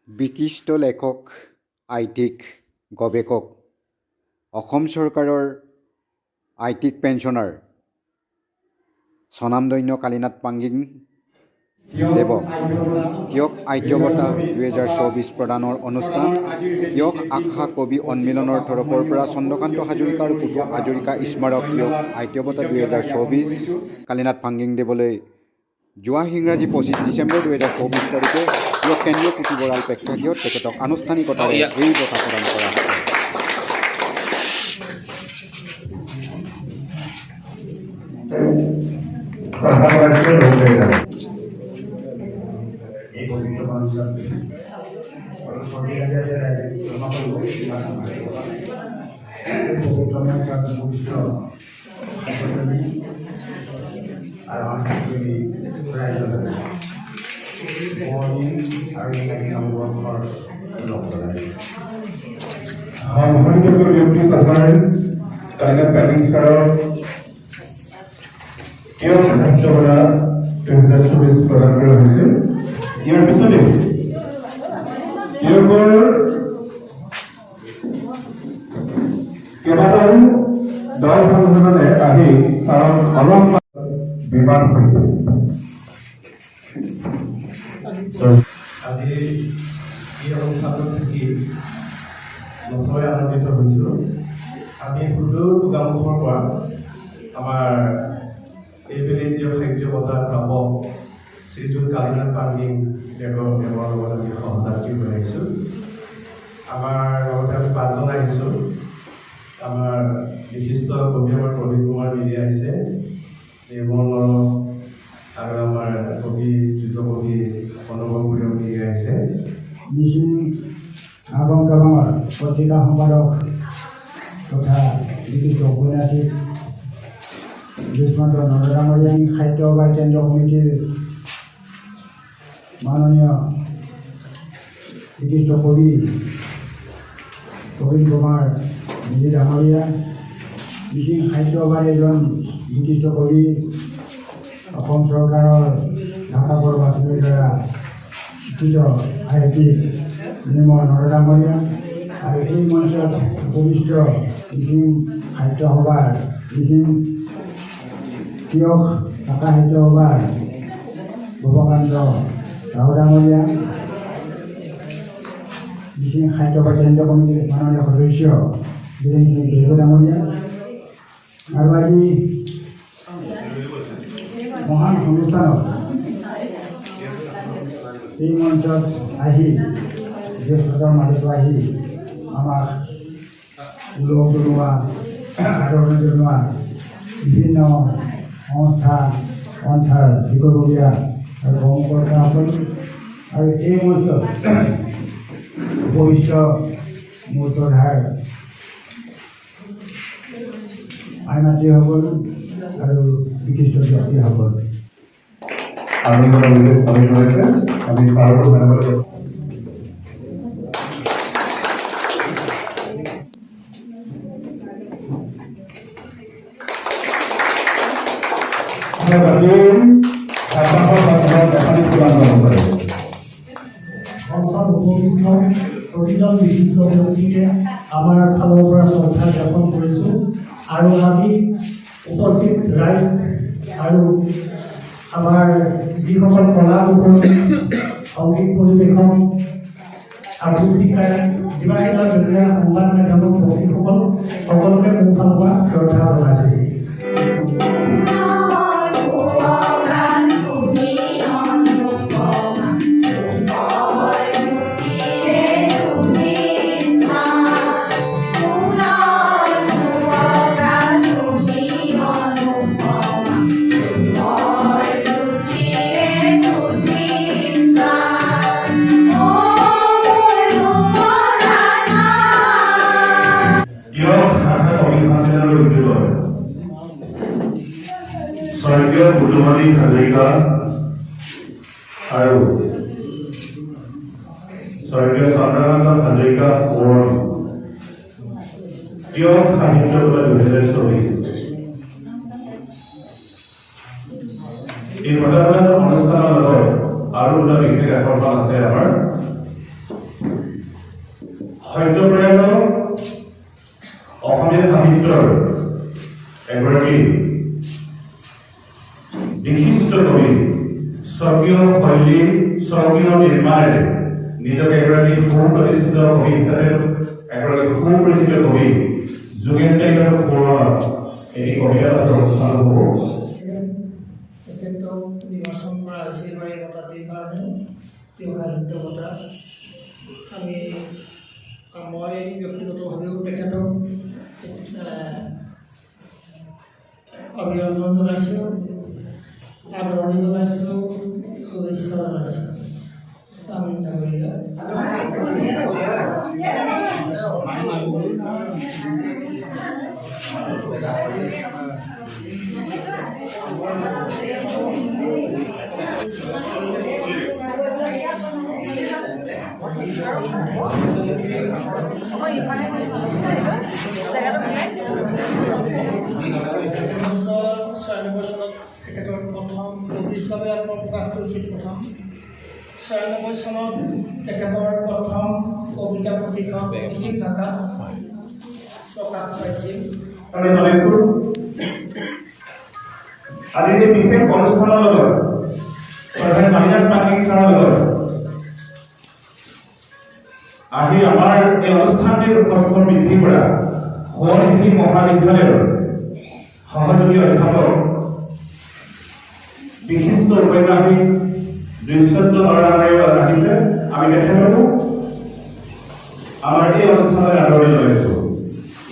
বিশিষ্ট লেখক, সাহিত্যিক, গৱেষক, অসম চৰকাৰৰ সাহিত্যিক পেঞ্চনাৰ স্বনামধন্য কালীনাথ পাংগিং দেৱক টীয়ক সাহিত্য বঁটা 2024 প্ৰদানৰ অনুষ্ঠান টীয়ক শাখা কবি সন্মিলনৰ তৰফৰ পৰা চন্দ্ৰকান্ত হাজৰিকা আৰু পুতু হাজৰিকা স্মাৰক টীয়ক সাহিত্য বঁটা 2024 কালীনাথ পাংগিং দেৱলৈ যোৱা ইংৰাজী 25 ডিচেম্বৰ 2024 তাৰিখে টীয়ক কেন্দ্ৰীয় পুথিভঁৰাল প্ৰেক্ষাগৃহত তেখেতক আনুষ্ঠানিকতাৰে এই বঁটা প্ৰদান কৰা হয়। এই পবিত্ৰ মঞ্চত ক্ষমা কৰিব, কিবা পবিত্ৰ মঞ্চত উপবিষ্ট সাহিত্যপ্ৰেমী আৰু সংস্কৃতিপ্ৰেমী ৰাইজৰ বৰদিন আৰু ইংৰাজী নৱবৰ্ষৰ লগ জনাইছোঁ। সন্মানযোগ্য ব্যক্তি সভাৰ কালীনাথ পাংগিং ছাৰক টীয়ক সাহিত্য বঁটা 2024 প্ৰদান কৰা হৈছে। ইয়াৰ পিছতে টীয়কৰ কেইবাটাও দল সংগঠনে আহি ছাৰক অলংকাৰ বিমান সৈতে আজি এই অনুষ্ঠানটোত থাকি নথৈ আনন্দিত হৈছোঁ। আমি সুদূৰ গোগামুখৰ পৰা আমাৰ এইবেলি টীয়ক সাহিত্য বঁটা প্ৰাপক শ্ৰীযুত কালীনাথ পাংগিং দেৱৰ লগত আমি সহযাত্ৰী হৈ আহিছোঁ। আমাৰ লগতে আমি পাঁচজন আহিছোঁ। আমাৰ বিশিষ্ট কবি আমাৰ প্ৰবীণ কুমাৰ মিৰি আহিছে, নিৰ্মল নৰহ আৰু আমাৰ কবি যুৱ কবি অনুভৱ প্ৰিয় মিৰি আহিছে। মিচিং আবং কাবাঙৰ পত্ৰিকা সম্পাদক তথা বিশিষ্ট ঔপন্যাসিক দুষ্মন্ত নন্দ ডাঙৰীয়া, সাহিত্য সভাৰ কেন্দ্ৰীয় কমিটিৰ মাননীয় বিশিষ্ট কবি প্ৰবীণ কুমাৰ মিৰি ডাঙৰীয়া, মিচিং সাহিত্য সভাৰ এজন বিশিষ্ট কবি, অসম চৰকাৰৰ ভাষা পৰৱ আঁচনিৰ দ্বাৰা স্বীকৃত সাহিত্যিক নিৰ্মল নন্দ ডাঙৰীয়া আৰু এই মঞ্চত উপবিষ্ট মিচিং সাহিত্য সভাৰ, মিচিং টীয়ক শাখা সাহিত্য সভাৰ ভৱকান্ত ৰাও ডাঙৰীয়া, মিচিং সাহিত্য সভা কেন্দ্ৰীয় কমিটিৰ মাননীয় সদস্য বীৰেন সিং কেৰিকো ডাঙৰীয়া আৰু আজি মহান অনুষ্ঠানত এই মঞ্চত আহি জ্যেষ্ঠতাৰ মাজতো আহি আমাক ওলগ জনোৱা, আদৰণি জনোৱা বিভিন্ন সংস্থা সন্থাৰ বিষয়ববীয়া আৰু কৰ্মকৰ্তাসকল আৰু এই মঞ্চত উপবিষ্ট মোৰ শ্ৰদ্ধাৰ আই মাতৃসকল আৰু বিশিষ্ট ব্যক্তিসকল। আনন্দ জনাইছে। আমি ছাৰকো ধন্যবাদ। জাতীয় প্ৰদান কৰে। মঞ্চত উপবিষ্ট প্ৰতিজন বিশিষ্ট ব্যক্তিকে আমাৰ ফালৰ পৰা শ্ৰদ্ধা জ্ঞাপন কৰিছোঁ আৰু আজি উপস্থিত ৰাইজ আৰু আমাৰ যিসকল কলা কুশলী, সংগীত পৰিৱেশক, আবৃত্তিকাৰ, যিমানকেইটা দুনীয়া সংবাদ মাধ্যমৰ কৰ্মীসকল, সকলোকে মোৰ ফালৰ পৰা শ্ৰদ্ধা জনাইছোঁ। টীয়ক শাখা কবি সন্মিলনৰ উদ্যোগত স্বৰ্গীয় পুতুমণি হাজৰিকা আৰু স্বৰ্গীয় চন্দ্ৰকান্ত হাজৰিকা সোঁৱৰণী টীয়ক সাহিত্য বঁটা 2024 এই বঁটা প্ৰদান অনুষ্ঠানৰ লগত আৰু দুটা বিশেষ আকৰ্ষণ আছে আমাৰ। সদ্যপ্ৰয়াত অসমীয়া সাহিত্যৰ এগৰাকী বিশিষ্ট কবি, স্বকীয় শৈলী, স্বকীয় নিৰ্মাণেৰে নিজকে এগৰাকী সুপ্ৰতিষ্ঠিত কবি হিচাপে, এগৰাকী সুপৰিচিত কবি যোগেন টাইদৰ সোঁৱৰণত এটি কবিতা পাঠৰ অনুষ্ঠান হ'ব। তেখেতক নিৰ্বাচন কৰা হৈছে এইবাৰ এই বঁটাটিৰ কাৰণে, টীয়ক সাহিত্য বঁটা। মই ব্যক্তিগতভাৱেও তেখেতক অভিনন্দন জনাইছোঁ, আদৰণি জনাইছোঁ, শুভেচ্ছা জনাইছোঁ। আমিন ডাঙৰীয়া। 1996 চনত তেখেতৰ প্ৰথম কবি হিচাপে আত্মপ্ৰকাশ কৰিছিল। প্ৰথম 96 চনত তেখেতৰ প্ৰথম কবিতা পুথিখন মিচিং ভাষাত প্ৰকাশ পাইছিল। আমি জনাইছোঁ, আজিৰ এই বিশেষ অনুষ্ঠানৰ লগত, শ্ৰদ্ধাৰ কালীনাথ পাংগিং ছাৰৰ লগত আহি আমাৰ এই অনুষ্ঠানটিৰ উপস্থিত বৃদ্ধি কৰা সোৱণশিৰি মহাবিদ্যালয়ৰ সহযোগী অধ্যাপক, বিশিষ্ট ঔপন্যাসিক দৃশ্যন্ত নৰনাৰায়ণ আহিছে। আমি তেখেতকো আমাৰ এই অনুষ্ঠানলৈ আদৰণি জনাইছোঁ।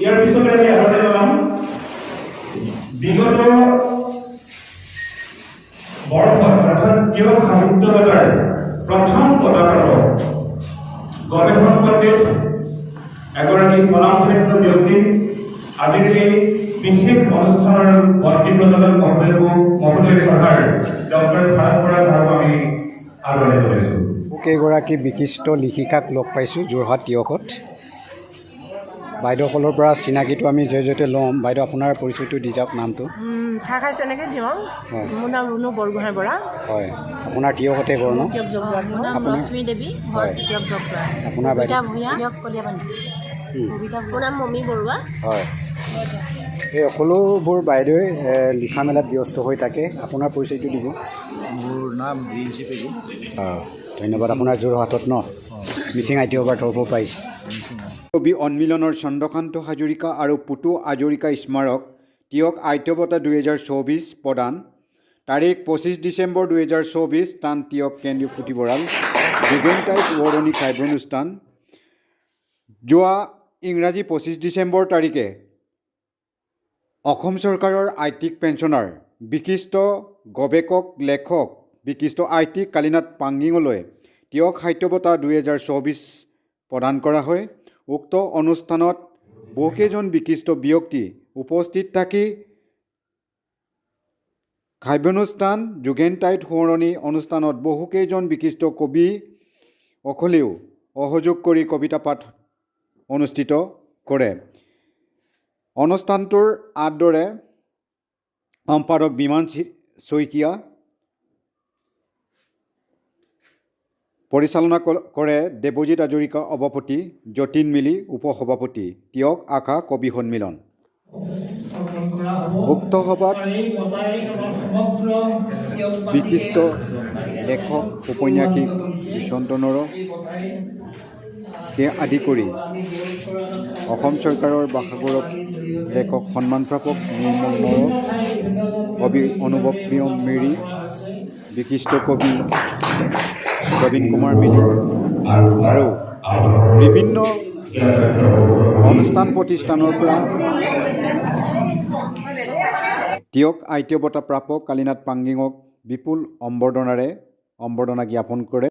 ইয়াৰ পিছতে আমি আদৰণি জনাম বিগত বৰ্ষত, অৰ্থাৎ টীয়ক সাহিত্য বঁটাৰ প্ৰথম বঁটাপ্ৰাপক, গৱেষক পণ্ডিত, এগৰাকী স্বনামধন্য ব্যক্তি, আজিৰ এই বিশেষ অনুষ্ঠানৰ বন্তি প্ৰজ্বলন মহোদয়কো, মহোদয় শ্ৰদ্ধাৰ ডক্টৰ ভাৰত বৰা ছাৰকো আমি আদৰণি জনাইছোঁ। কেইগৰাকী বিশিষ্ট লিখিকাক লগ পাইছোঁ যোৰহাট টীয়কত। বাইদেউসকলৰ পৰা চিনাকিটো আমি জয় জয়তে ল'ম। বাইদেউ, আপোনাৰ পৰিচয়টো দি যাওক, নামটো। চাহ খাইছোঁ, এনেকৈ দিওঁ। হয়। মোৰ নাম ৰুণু বৰগোহাঁই বৰা। হয়, আপোনাৰ টীয়কতে ঘৰ ন? টীয়ক জগদুৱাৰত। মোৰ নাম আপোনাৰ? ৰশ্মি দেৱী, ঘৰ হয়। টীয়ক জগদুৱাৰ। আপোনাৰ বাইদেউ? কবিতা ভূঞা, টীয়ক কলিয়াপানী। কবিতা। মোৰ নাম মমী বৰুৱা। হয়, এই সকলোবোৰ বাইদেৱে লিখা মেলাত ব্যস্ত হৈ থাকে। আপোনাৰ পৰিচয়টো দিব। মোৰ নাম বিৰিঞ্চি পেগু। অঁ, ধন্যবাদ। আপোনাৰ যোৰহাটত ন মিচিং I T সভাৰ তৰফৰ পাইছে। কবি সন্মিলনৰ চন্দ্ৰকান্ত হাজৰিকা আৰু পুতু হাজৰিকা স্মাৰক টীয়ক আইত্য বঁটা 2024 প্ৰদান। তাৰিখ 25 ডিচেম্বৰ 2024, স্থান টীয়ক কেন্দ্ৰীয় পুথিভঁৰাল, যোগেন টাইড সোঁৱৰণী কাব্যানুষ্ঠান। যোৱা ইংৰাজী 25 ডিচেম্বৰ তাৰিখে অসম চৰকাৰৰ আইটিক পেঞ্চনাৰ, বিশিষ্ট গৱেষক, লেখক, বিশিষ্ট সাহিত্যিক কালীনাথ পাংগিঙলৈ টীয়ক সাহিত্য বঁটা 2024 প্ৰদান কৰা হয়। উক্ত অনুষ্ঠানত বহুকেইজন বিশিষ্ট ব্যক্তি উপস্থিত থাকি কাব্যানুষ্ঠান যোগেন টাইড সোঁৱৰণী অনুষ্ঠানত বহুকেইজন বিশিষ্ট কবি সকলেও সহযোগ কৰি কবিতা পাঠ অনুষ্ঠিত কৰে। অনুষ্ঠানটোৰ আঁত ধৰে সম্পাদক বিমান শইকীয়া, পৰিচালনা কৰে দেৱজিৎ হাজৰিকা সভাপতি, যতীন মিলি উপসভাপতি, টীয়ক শাখা কবি সন্মিলন। অৰ্পণ কৰা হ'ব। উক্ত সভাত আৰু এই বঁটাই আমাৰ সমগ্ৰ টীয়কবাসীকে বিশিষ্ট লেখক, ঔপন্যাসিক দুষ্যন্ত নৰহ এই বঁটাই কে আদি কৰি আমি গৌৰৱ কৰা কথা। অসম চৰকাৰৰ ভাষাগৌৰৱ লেখক সন্মানপ্ৰাপক নিৰ্মল নৰহ, কবি অনুভৱ প্ৰিয়ম মিৰি, বিশিষ্ট কবি প্ৰবীণ কুমাৰ মিলি আৰু বিভিন্ন অনুষ্ঠান প্ৰতিষ্ঠানৰ পৰা টীয়ক আইত্য বঁটা প্ৰাপক কালীনাথ পাংগিঙক বিপুল সম্বৰ্ধনাৰে সম্বৰ্ধনা জ্ঞাপন কৰে।